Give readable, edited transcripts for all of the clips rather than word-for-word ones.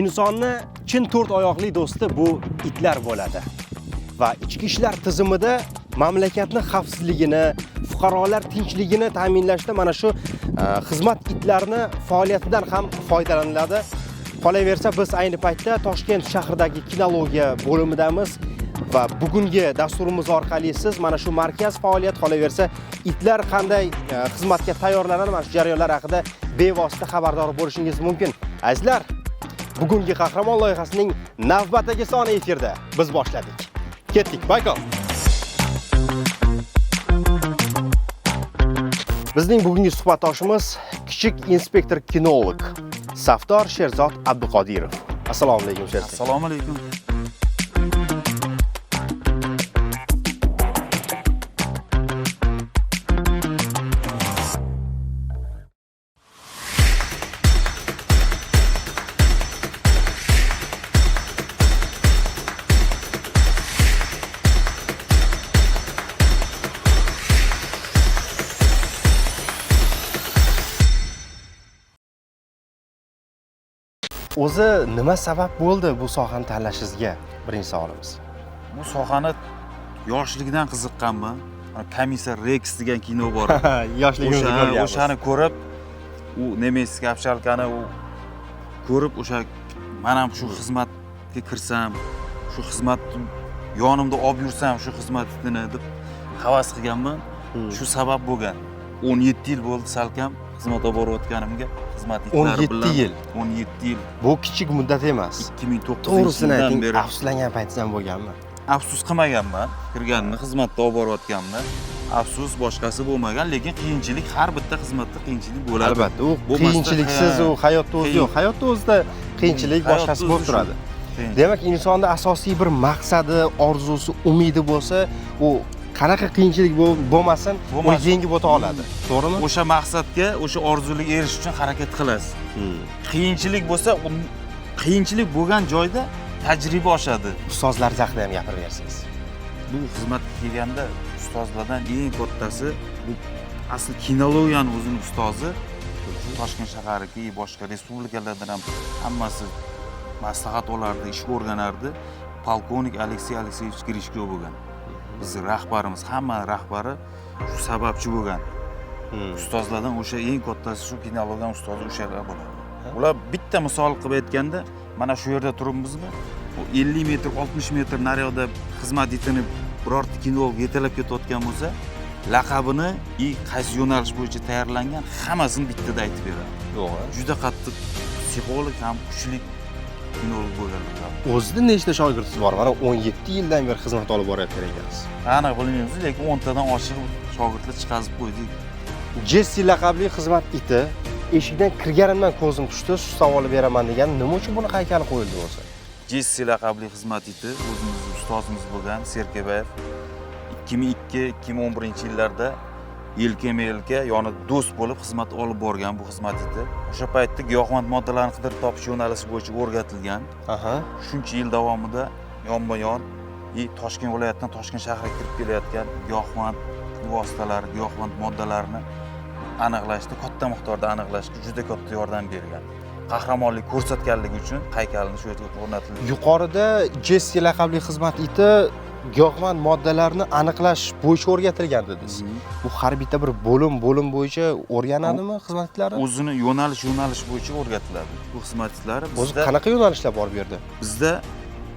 Insonni chin to'rt oyoqli do'sti bu itlar bo'ladi. Va ichki ishlar tizimida mamlakatni xavfsizligini, fuqarolar tinchligini ta'minlashda mana shu xizmat itlarini faoliyatidan ham foydalaniladi. Qolaversa, biz ayni paytda Toshkent shahridagi kinologiya bo'limidamiz va bugungi dasturimiz orqali siz mana shu markaz faoliyati, qolaversa, itlar qanday xizmatga tayyorlanadi, mana shu jarayonlar haqida bevosita xabardor bo'lishingiz mumkin. Azizlar, bugungi Qahramon loyihasining navbatdagi soni efirda. Biz boshladik. Ketdik, Baykal. Bizning bugungi suhbatdoshimiz kichik inspektor kinolog Safdor Sherzod Abduqodirov. Assalomu alaykum, Sherzod. Assalomu alaykum. O'zi nima sabab bo'ldi bu sohani tanlashingizga? Birinchi savolimiz. Bu sohani yoshligidan qiziqqanman. Mana Komissar Rex degan kino bor. Yoshligimizda ko'rganmiz. O'shani ko'rib, u немецкий овчарка ni u ko'rib, o'sha men ham shu xizmatga kirsam, shu xizmat yonimda olib yursam shu xizmatini deb havas qilganman. Shu sabab bo'lgan. 17 yil bo'ldi salkam xizmat olib borayotganimga, xizmat itlari 17 bilan. yil. 17 yil. Bu kichik muddat emas. 2009 To'g'risini yildan ayting, beri. Afsuslangan paytingiz ham bo'lganmi? Afsus qilmaganman, kirganimni, xizmatda olib borayotganimni. Afsus boshqasi bo'lmagan, lekin qiyinchilik har bitta xizmatda qiyinchilik bo'ladi. Albatta, u Bo'lmasda, qiyinchiliksiz u hayotda o'zi yo'q. Hayotda o'zida qiyinchilik Hayotda boshqasi o'zi bo'lib shu. turadi. Qiyin. Demak, insonda asosiy bir maqsadi, orzusi, umidi bo'lsa, u qanaqa qiyinchilik bo'lmasin, uni Bo'lmasin. yengib o'ta oladi. To'g'rimi? O'sha maqsadga, o'sha orzuga erishish uchun harakat qilasiz. Qiyinchilik bo'lsa, qiyinchilik bo'lgan joyda tajriba oshadi. Ustozlar haqida ham gapirib bersangiz. Bu xizmatga kelganda ustozlardan eng kattasi bu asl kinologiyani o'zini ustozi Toshkent shahriki, boshqa respublikalardan ham hammasi maslahat olardi, ish o'rganardi. Polkovnik Aleksey Alekseyevich Grishko bo'lgan. Bizning rahbarimiz, hamma rahbari shu sababchi bo'lgan. Ustozlardan o'sha eng kattasi shu kinologiyani ustozi o'shalar bo'ladi. Ular bitta misol qilib aytganda, mana shu yerda turibmizmi? U 50 metr, 60 metr nariyoqda xizmat itini birorta kinolog yetalab ketayotgan bo'lsa, laqabini и qaysi yo'nalish bo'yicha tayyorlangan hammasini bittada aytib beradi. To'g'ri. Juda qattiq psixolog ham kuchli kinolog bo'lganlar. O'zida nechta shogirdingiz bor? Mana 17 yildan beri xizmat olib borayotgan ekansiz. Aniq bilmaymiz, lekin 10 tadan oshiq shogirdlar chiqazib qo'ydik. Jessi laqabli xizmat iti eshikdan kirganimdan ko'zim tushdi, shu savolni beraman degan. Nima uchun buni haykali qo'yildi o'zi? Jessi laqabli xizmat iti o'zimizni ustozimiz bo'lgan Serkabayev 2002-2011 yillarda yelkama-yelka yonida do'st bo'lib xizmat olib borgan bu xizmat iti. O'sha paytda giyohvand moddalarni qidirib topish yo'nalishi bo'yicha o'rgatilgan. Shuncha yil davomida yonma-yon и Toshkent viloyatidan Toshkent shahriga kirib kelayotgan giyohvand vositalari, giyohvand moddalarini aniqlashda, katta miqdorda aniqlashga juda katta yordam bergan. Qahramonlik ko'rsatganligi uchun haykalini shu yerga o'rnatildi. Yuqorida Jessi laqabli xizmat iti giyohvand moddalarni aniqlash bo'yicha o'rgatilgan dedingiz. Bu har bitta bir bo'lim bo'yicha o'rganadimi xizmat itlari? O'zini yo'nalish bo'yicha o'rgatiladi. Bu xizmat itlari O'zi bizda qanaqa yo'nalishlar bor bu yerda? Bizda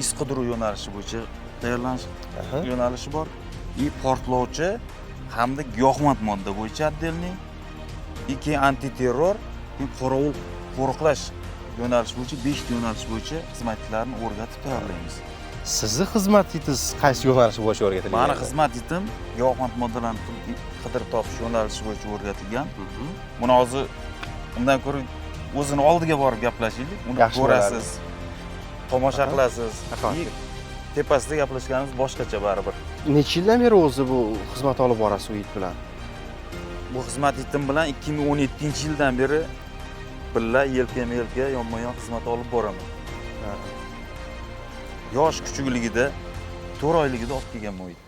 iz qidiruv yo'nalishi bo'yicha tayyorlanish yo'nalishi bor. И portlovchi hamda giyohvand modda bo'yicha отдельный, и keyin antiterror, keyin qorovul qo'riqlash yo'nalishi bo'yicha 5 ta yo'nalish bo'yicha xizmatchilarni o'rgatib tayyorlaymiz. Sizni xizmat itingiz qaysi yo'nalish bo'yicha o'rgatilgan? Mani xizmat itim giyohvand moddalarni qidirib topish yo'nalishi bo'yicha o'rgatilgan. Buni hozir undan ko'ra o'zini oldiga borib gaplashaylik, uni Yaxshi ko'rasiz, tomosha qilasiz. Rahmat. И tepasida gaplashganimiz boshqacha baribir. Necha yildan beri o'zi bu xizmat olib borasiz u it bilan? Bu xizmat itim bilan 2017 yildan beri birga yelkama-yelka, yonma-yon xizmat olib boraman. Yosh kuchukligida, 4 oyligida olib kelganman u itni.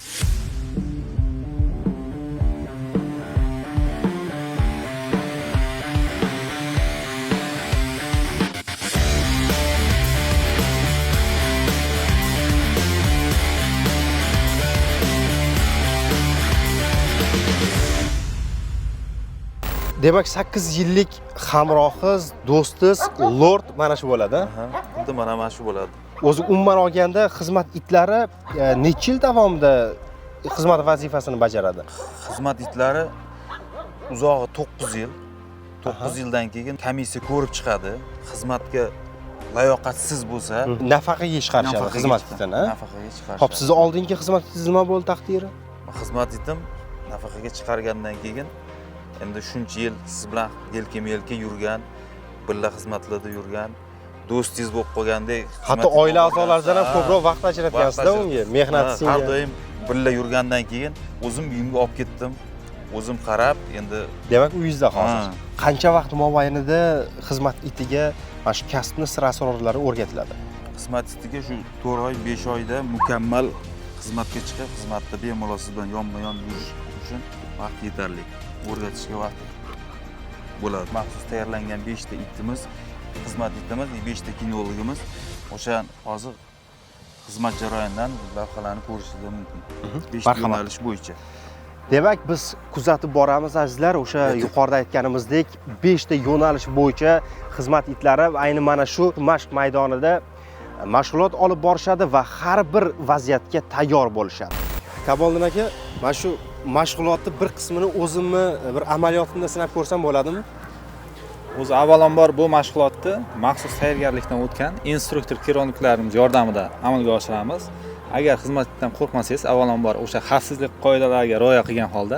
Demak, 8 yillik hamrohiz, do'stiz Lord mana shu bo'ladi. Aha, xuddi mana shu bo'ladi. O'zi umuman olganda xizmat itlari necha yil davomida xizmat vazifasini bajaradi? Xizmat itlari uzog'i 9 yil. 9 yildan keyin komissiya ko'rib chiqadi. Xizmatga layoqatsiz bo'lsa, Nafaqaga chiqarishadi nafaqaga xizmat itini. Nafaqaga chiqarishadi. Xo'p, sizni oldingi xizmat itingiz nima bo'ldi taqdiri? Xizmat itim nafaqaga chiqargandan keyin endi shuncha yil siz bilan yelkama-yelka yurgan, birga xizmatlarda yurgan, do'stingiz bo'lib qolgandek, Hatto xizmat oila itini a'zolaridan ham ha, ko'proq vaqt ajratgansizda vaqt unga, mehnat Ha, har singan. doim birga yurgandan keyin o'zim uyimga olib ketdim. O'zim qarab, endi Demak, uyingizda hozir. Ha. Qancha vaqt mobaynida xizmat itiga mana shu kasbni sir asrorlari o'rgatiladi? Xizmat itiga shu 4 oy, 5 oyda mukammal xizmatga chiqib, xizmatda bemalol siz bilan yonma-yon yurish uchun vaqt yetarli. O'rgatishga vaqt bo'ladi. Maxsus tayyorlangan 5 ta itimiz, xizmat itimiz, 5 ta kinologimiz o'sha hozir xizmat jarayonidan lavhalarni ko'rishingiz mumkin. 5 Marhamat. yo'nalish bo'yicha. Demak, biz kuzatib boramiz azizlar, o'sha yuqorida aytganimizdek 5 ta yo'nalish bo'yicha xizmat itlari ayni mana shu mashq maydonida mashg'ulot olib borishadi va har bir vaziyatga tayyor bo'lishadi. Kamoliddin aka, mana shu mashg'ulotni bir qismini o'zimni bir amaliyotimda sinab ko'rsam bo'ladimi? O'zi avvalambor bu mashg'ulotni maxsus tayyorgarlikdan o'tgan instruktor kinologlarimiz yordamida amalga oshiramiz. Agar xizmatdan qo'rqmasangiz, avvalambor o'sha xavfsizlik qoidalariga rioya qilgan holda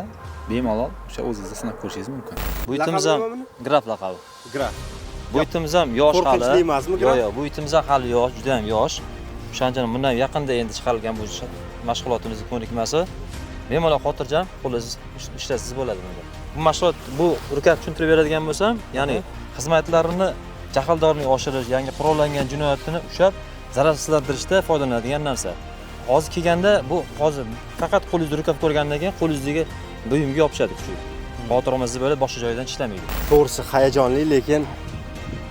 bemalol o'sha o'zingizni sinab ko'rishingiz mumkin. Bu itimiz ham Laqabi nima buni? Graf laqabi. Graf. Bu itimiz ham yosh hali. Qo'rqinchli emasmi Graf? Yo'q, yo'q, bu itimiz ham hali yosh, juda ham yosh. O'shaning uchun bundan yaqinda endi chiqarilgan bu mashg'ulotimizning ko'nikmasi. Bemalol xotirjam qo'lingiz ishlatsiz bo'ladi bunda. Bu mashg'ulot, bu rukab tushuntirib beradigan bo'lsam, ya'ni xizmatlarini jahldorlik oshirish, yangi qurollangan jinoyatni ushlab zararsizlantirishda foydalanadigan narsa. Hozir kelganda bu hozir faqat qo'lingizni rukab ko'rgandan keyin qo'lingizdagi buyumga yopishadi kuchuk. Xavotir olmasangiz bo'ladi, boshqa joydan tishlamaydi. To'g'risi hayajonli, lekin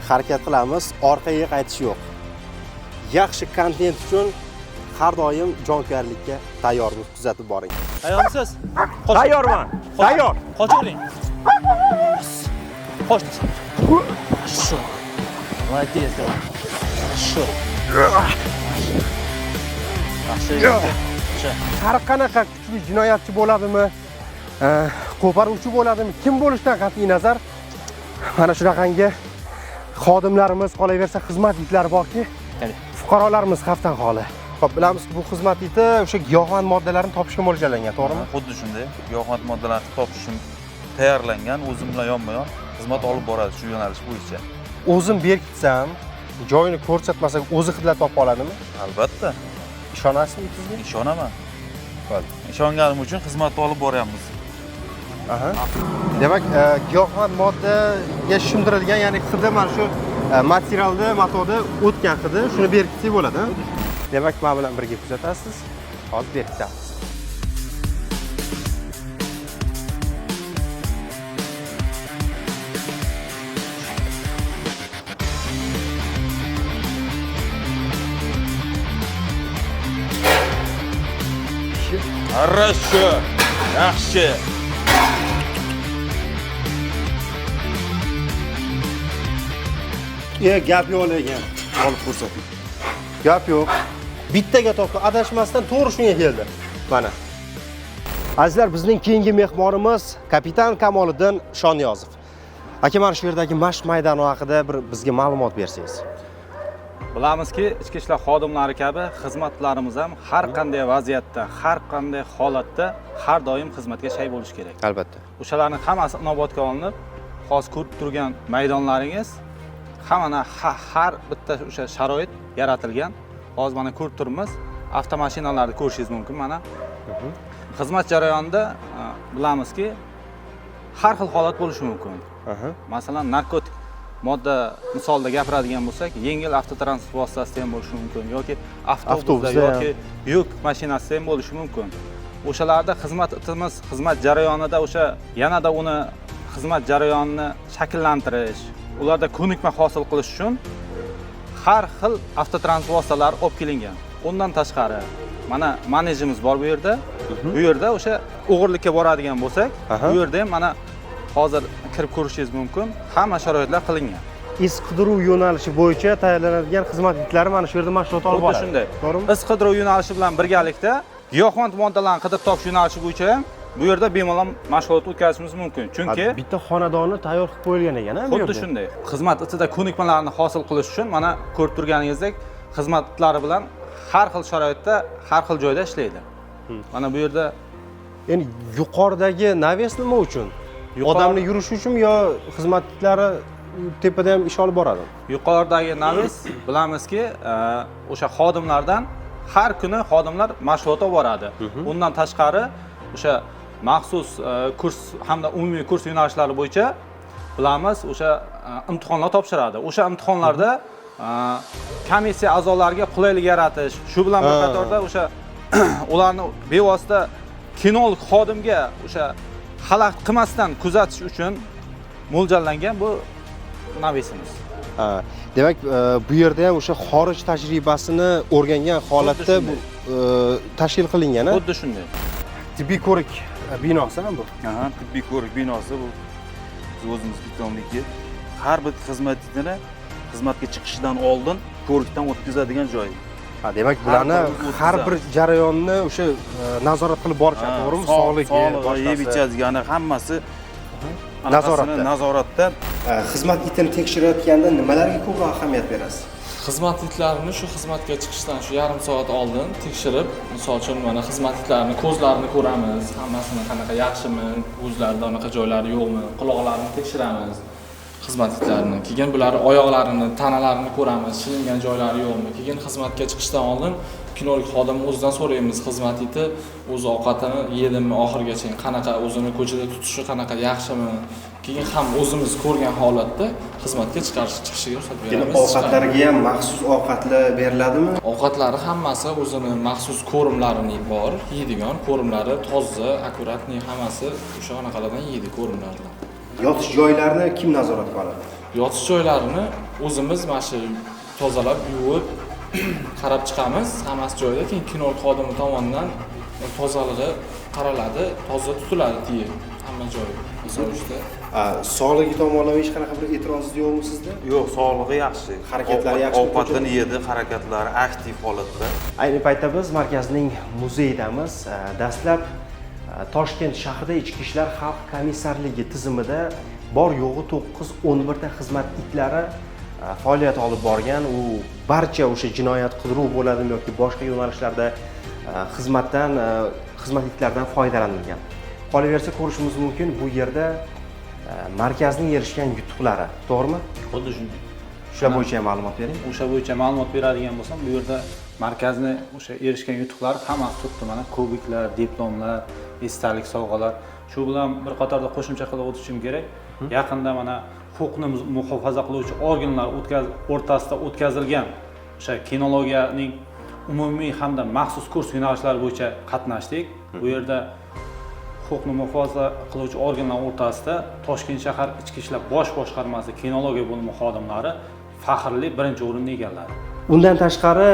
harakat qilamiz, orqaga qaytish yo'q. Yaxshi kontent uchun har doim jonkuyarlikka tayyormiz, kuzatib boring. Tayyormisiz? Tayyorman. Tayyor. Qochavering. Qoch. Shu. Молодец. Shu. Yaxshi. Yaxshi. Har qanaqa kuchli jinoyatchi bo'ladimi, qo'paruvchi bo'ladimi, kim bo'lishidan qat'iy nazar, mana shunaqangi xodimlarimiz, qolaversa xizmat itlari borki, fuqarolarimiz xavfdan xoli. Xo'p, bilamiz, bu xizmat iti o'sha giyohvand moddalarni topishga mo'ljallangan, to'g'rimi? Xuddi shunday, giyohvand moddalarni topish uchun tayyorlangan, o'zim bilan yonma-yon xizmat olib boradi shu yo'nalish bo'yicha. O'zim berkitsam, joyini ko'rsatmasak, o'zi hidlab topa oladimi? Albatta. Ishonasizmi itingizga? Ishonaman. Bo'ldi. Ishonganim uchun xizmatni olib boryapmiz. Aha. Demak, giyohvand moddaga shimdirilgan, ya'ni hidi mana shu materialda, matoda o'tgan hidi, shuni berkitsak bo'ladi, ha? Demak, men bilan birga kuzatasiz. Hozir berkitamiz. Хорошо. Yaxshi. Gap yo'q lekin. Olib ko'rsating. Gap yo'q. Bittaga topdi, adashmasdan to'g'ri shunga keldi. Mana. Azizlar, bizning keyingi mehmonimiz kapitan Kamoliddin Shoniyozov. Aka, mana shu yerdagi mashq maydoni haqida bir bizga ma'lumot bersangiz. Bilamizki, ichki ishlar xodimlari kabi xizmatlarimiz ham har qanday vaziyatda, har qanday holatda har doim xizmatga shay bo'lish kerak. Albatta. O'shalarning hammasi inobatga olinib, hozir ko'rib turgan maydonlaringiz hammani har bitta o'sha sharoit yaratilgan. Hozir mana ko'rib turibmiz, avtomashinalarni ko'rishingiz mumkin mana. Xizmat jarayonida bilamizki, har xil holat bo'lishi mumkin. Masalan, narkotik Modda misolida gapiradigan bo'lsak, yengil avtotransport vositasida ham bo'lishi mumkin yoki avtobusda Avtobusda ham. yoki yuk mashinasida ham bo'lishi mumkin. O'shalarda xizmat itimiz xizmat jarayonida o'sha yanada uni xizmat jarayonini shakllantirish, ularda ko'nikma hosil qilish uchun har xil avtotransport vositalari olib kelingan. Undan tashqari mana manejimiz bor bu yerda. Bu yerda o'sha o'g'irlikka boradigan bo'lsak, bu yerda ham mana hozir kirib ko'rishingiz mumkin. Hamma sharoitlar qilingan. Iz qidiruv yo'nalishi bo'yicha tayyorlanadigan xizmat itlari mana shu yerda mashg'ulot olib Xuddi boradi. shunday. To'g'rimi? Iz qidiruv yo'nalishi bilan birgalikda giyohvand moddalarni qidirib topish yo'nalishi bo'yicha ham bu yerda bemalol mashg'ulot o'tkazishimiz mumkin. Chunki Bitta xonadoni tayyor qilib qo'yilgan ekan, bu xuddi yerda. shunday. Xizmat itida ko'nikmalarni hosil qilish uchun mana ko'rib turganingizdek xizmat itlari bilan har xil sharoitda, har xil joyda ishlaydi. Mana bu yerda Endi yuqoridagi навес nima uchun? Odamni yurishi uchunmi yo xizmat itlari tepada ham ish olib boradimi? Yuqoridagi навес bilamizki, o'sha xodimlardan har kuni xodimlar mashg'ulot olib boradi. Undan tashqari o'sha maxsus kurs hamda umumiy kurs yo'nalishlari bo'yicha bilamiz o'sha imtihonlar topshiradi. O'sha imtihonlarda komissiya a'zolariga qulaylik yaratish, shu bilan bir qatorda o'sha ularni bevosita kinolog xodimga o'sha xalaqit qilmasdan kuzatish uchun mo'ljallangan bu навес imiz. Demak, bu yerda ham o'sha xorij tajribasini o'rgangan holatda bu tashkil qilingan, a? Xuddi shunday. Tibbiy ko'rik binosi ham bu. Aha, tibbiy ko'rik binosi bu biz o'zimiz питомник ki. Har bir xizmat itini xizmatga chiqishidan oldin ko'rikdan o'tkazadigan joy. Ha, demak, bularni birimiz har bir o'tkazamiz. Jarayonni o'sha nazorat qilib borishadi, to'g'rimi? Sog'ligi, Sog'lig'i, yeb boshqasi. ichadigani hammasi Nazoratda. Nazoratda. Xizmat itini tekshirayotganda nimalarga ko'proq ahamiyat berasiz? Xizmat itlarini shu xizmatga chiqishdan shu yarim soat oldin tekshirib, misol uchun, mana xizmat itlarini ko'zlarini ko'ramiz, hammasini qanaqa, yaxshimi, ko'zlarida anaqa joylari yo'qmi, quloqlarini tekshiramiz xizmat itlarini. Keyin bularni oyoqlarini, tanalarini ko'ramiz, shilingan joylari yo'qmi. Keyin xizmatga chiqishdan oldin kinolog xodim o'zidan so'raymiz, xizmat iti o'zi ovqatini yedimi oxirigacha, qanaqa o'zini ko'chada tutishi qanaqa, yaxshimi. Keyin ham o'zimiz ko'rgan holatda xizmatga chiqarish chiqishiga ruxsat beramiz. Ovqatlariga ham maxsus ovqatlar beriladimi? Ovqatlari hammasi o'zini maxsus ko'rimlarini bor, yeydigan ko'rimlari toza, аккуратный, hammasi o'sha anaqalardan yeydi, ko'rimlardan. Yotish joylarini kim nazorat qiladi? Yotish joylarini o'zimiz mana shu tozalab, yuvib, qarab chiqamiz, hammasi joyida. Keyin kinolog xodimi tomonidan tozalig'i qaraladi, toza tutiladi tiyi hamma joyi, misol uchun. Sog'ligi tomonlama hech qanaqa bir e'tirozingiz yo'qmi sizda? Yo'q, sog'lig'i yaxshi. Harakatlari yaxshimi? Ovqatini yedi, harakatlari aktiv holatda. Ayni paytda biz markazning muzeyidamiz. Dastlab Toshkent shahrida Ichki ishlar xalq komissarligi tizimida bor yo'g'i 9-11 ta xizmat itlari faoliyat olib borgan. U barcha o'sha jinoyat qidiruv bo'ladimi yoki boshqa yo'nalishlarda xizmat itlaridan foydalanilgan. Qolaversa, ko'rishimiz mumkin bu yerda markazning erishgan yutuqlari, to'g'rimi? Xuddi shunday. Shular bo'yicha ham ma'lumot bering. O'sha bo'yicha ma'lumot beradigan bo'lsam, bu yerda markazni o'sha erishgan yutuqlari hammasi turibdi. Mana kuboklar, diplomlar, esdalik sovg'alar. Shu bilan bir qatorda qo'shimcha qilib o'tishim kerak. Yaqinda mana huquqni muhofaza qiluvchi organlar o'rtasida o'tkazilgan o'sha kinologiyaning umumiy hamda maxsus kurs yo'nalishlari bo'yicha qatnashdik. Bu yerda huquqni muhofaza qiluvchi organlar o'rtasida Toshkent shahar Ichki ishlar bosh boshqarmasi kinologiya bo'limi xodimlari faxrli birinchi o'rinni egalladi. Undan tashqari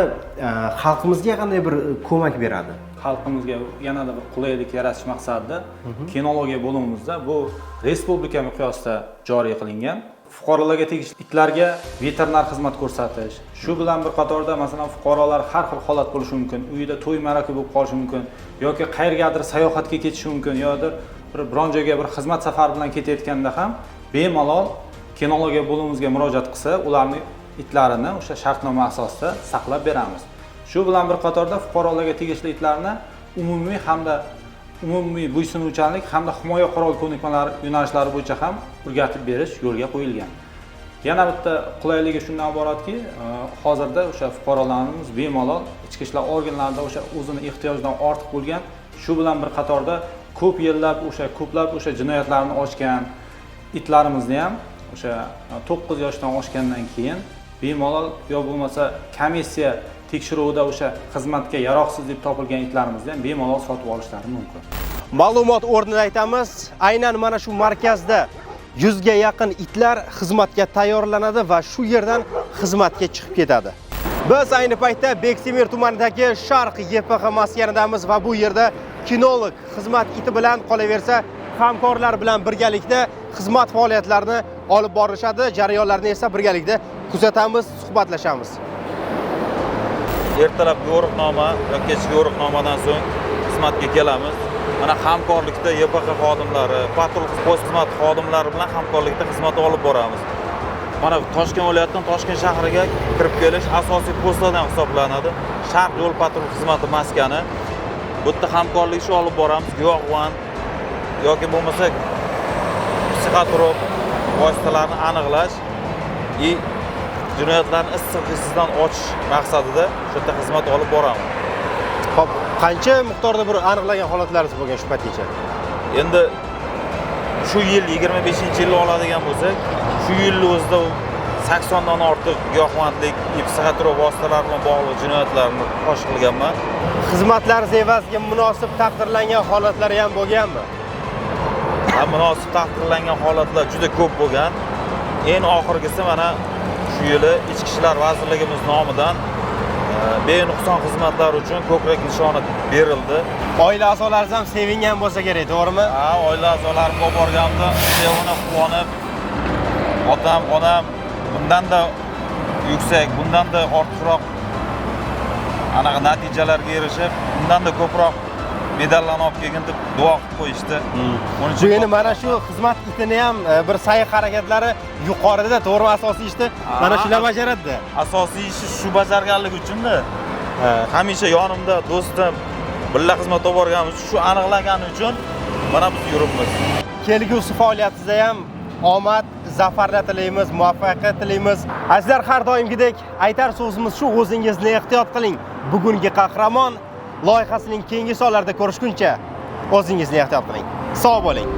xalqimizga qanday bir ko'mak beradi? Xalqimizga yanada bir qulaylik yaratish maqsadida kinologiya bo'limimizda bu respublika miqyosida joriy qilingan fuqarolarga tegishli itlarga veterinar xizmat ko'rsatish. Shu bilan bir qatorda, masalan, fuqarolar har xil holat bo'lishi mumkin, uyida to'y ma'raka bo'lib qolishi mumkin yoki qayergadir sayohatga ketishi mumkin yodir bir biron joyga bir xizmat safari bilan ketayotganda ham bemalol kinologiya bo'limimizga murojaat qilsa, ularni itlarini o'sha shartnoma asosida saqlab beramiz. Shu bilan bir qatorda fuqarolarga tegishli itlarni umumiy hamda umumiy bo'ysunuvchanlik hamda himoya qurol ko'nikmalari yo'nalishlari bo'yicha ham o'rgatib berish yo'lga qo'yilgan. Yana bitta qulayligi shundan iboratki, hozirda o'sha fuqarolarimiz bemalol ichki ishlar organlarida o'sha o'zini ehtiyojidan ortiq bo'lgan, shu bilan bir qatorda ko'p yillab o'sha ko'plab o'sha jinoyatlarni ochgan itlarimizni ham O'sha 9 yoshdan oshgandan keyin bemalol yo bo'lmasa komissiya tekshiruvida o'sha xizmatga yaroqsiz deb topilgan itlarimizni ham bemalol sotib olishlari mumkin. Ma'lumot o'rnida aytamiz, aynan mana shu markazda 100 ga yaqin itlar xizmatga tayyorlanadi va shu yerdan xizmatga chiqib ketadi. Biz ayni paytda Bektemir tumanidagi Sharq YPX maskanidamiz va bu yerda kinolog xizmat iti bilan, qolaversa hamkorlar bilan birgalikda xizmat faoliyatlarini olib borishadi. Jarayonlarni esa birgalikda kuzatamiz, suhbatlashamiz. Ertalab yo'riqnoma yoki kechki yo'riqnomadan so'ng xizmatga kelamiz. Mana hamkorlikda YPX xodimlari, patrul post xizmati xodimlari bilan hamkorlikda xizmat olib boramiz. Mana Toshkent viloyatidan Toshkent shahriga kirib kelish asosiy postlardan hisoblanadi. Sharq yo'l patrul xizmati maskani. Bu yerda hamkorlik ishi olib boramiz. Giyohvand yoki bo'lmasa psixotrop vositalarni aniqlash и jinoyatlarni issiq izidan ochish maqsadida shu yerda xizmat olib boramiz. Xo'p, qancha miqdorda bir aniqlangan holatlaringiz bo'lgan shu paytgacha? Endi shu yil 25-yilni oladigan bo'lsak, shu yilni o'zida 80 dan ortiq giyohvandlik, psixotrop vositalar bilan bog'liq jinoyatlarni fosh qilganman. Xizmatlaringiz evaziga munosib taqdirlangan holatlari ham bo'lganmi? Ha, munosib taqdirlangan holatlar juda ko'p bo'lgan. Eng oxirgisi mana shu yili Ichki ishlar vazirligimiz nomidan benuqson xizmatlar uchun ko'krak nishoni berildi. Oila a'zolaringiz ham sevingan bo'lsa kerak, to'g'rimi? Ha, oila a'zolarimga olib borganimda sevinib, quvonib, otam, onam bundan-da yuksak, bundan-da ortiqroq anaqa natijalarga erishib, bundan-da ko'proq medallarni olib kelgin deb duo qilib qo'yishdi. Buning Bu uchun endi mana shu xizmat itini ham bir sa'y harakatlari yuqorida, to'g'rimi, asosiy ishni mana shular bajaradi. Asosiy ishi shu bajarganligi uchun-da. Hamisha yonimda do'stim, birga xizmat olib borganimiz shu aniqlagani uchun mana biz yuribmiz. Kelgusi faoliyatingizda ham omad, zafarlar tilaymiz, muvaffaqiyat tilaymiz. Azizlar, har doimgidek aytar so'zimiz shu, o'zingizni ehtiyot qiling. Bugungi qahramon loyihasining keyingi sonlarida ko'rishguncha o'zingizni ehtiyot qiling. Sog' bo'ling.